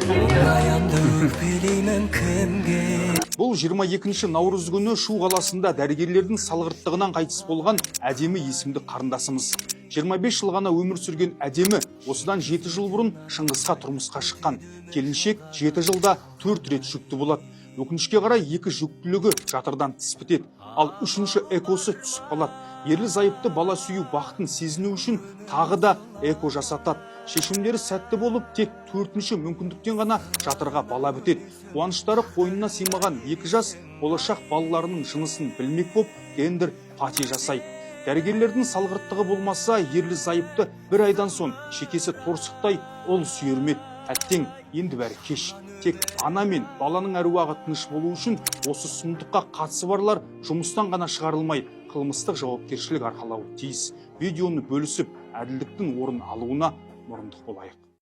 Оңаямды өкпелеймін кімге? Бұл 22 наурыз күні Шу қаласында дәрігерлердің салғырттығынан қайтыс болған Әдемі есімді қарындасымыз. 25 жыл ғана өмір сүрген Әдемі осыдан 7 жыл бұрын Шыңғысқа тұрмысқа шыққан. Келіншек 7 жылда 4 рет жүкті болады. Өкінішке қарай, екі жүктілігі жатырдан тыс бітеді, ал үшінші ЭКОсы түсіп қалады. Ерлі зайыпты бала сүю бақытын сезіну үшін тағы да ЭКО жасатады. Шешімдері сәтті болып, тек төртінші мүмкіндіктен ғана жатырға бала бітеді. Қуаныштары қойнына сыймаған екі жас болашақ балаларының жынысын білмек боп, гендер пати жасайды. Дәрігерлердің салғырттығы болмаса, ерлі зайыпты бір айдан соң шекесі торсықтай ұл сүйер ме еді? Әттең, енді бәрі кеш. Тек ана мен баланың әруағы тыныш болу үшін осы сұмдыққа қатысы барлар жұмыстан ғана шығарылмай, қылмыстық жауапкершілік арқалауы тиіс. Видеоны бөлісіп, әділдіктің орын алуына мұрындық болайық.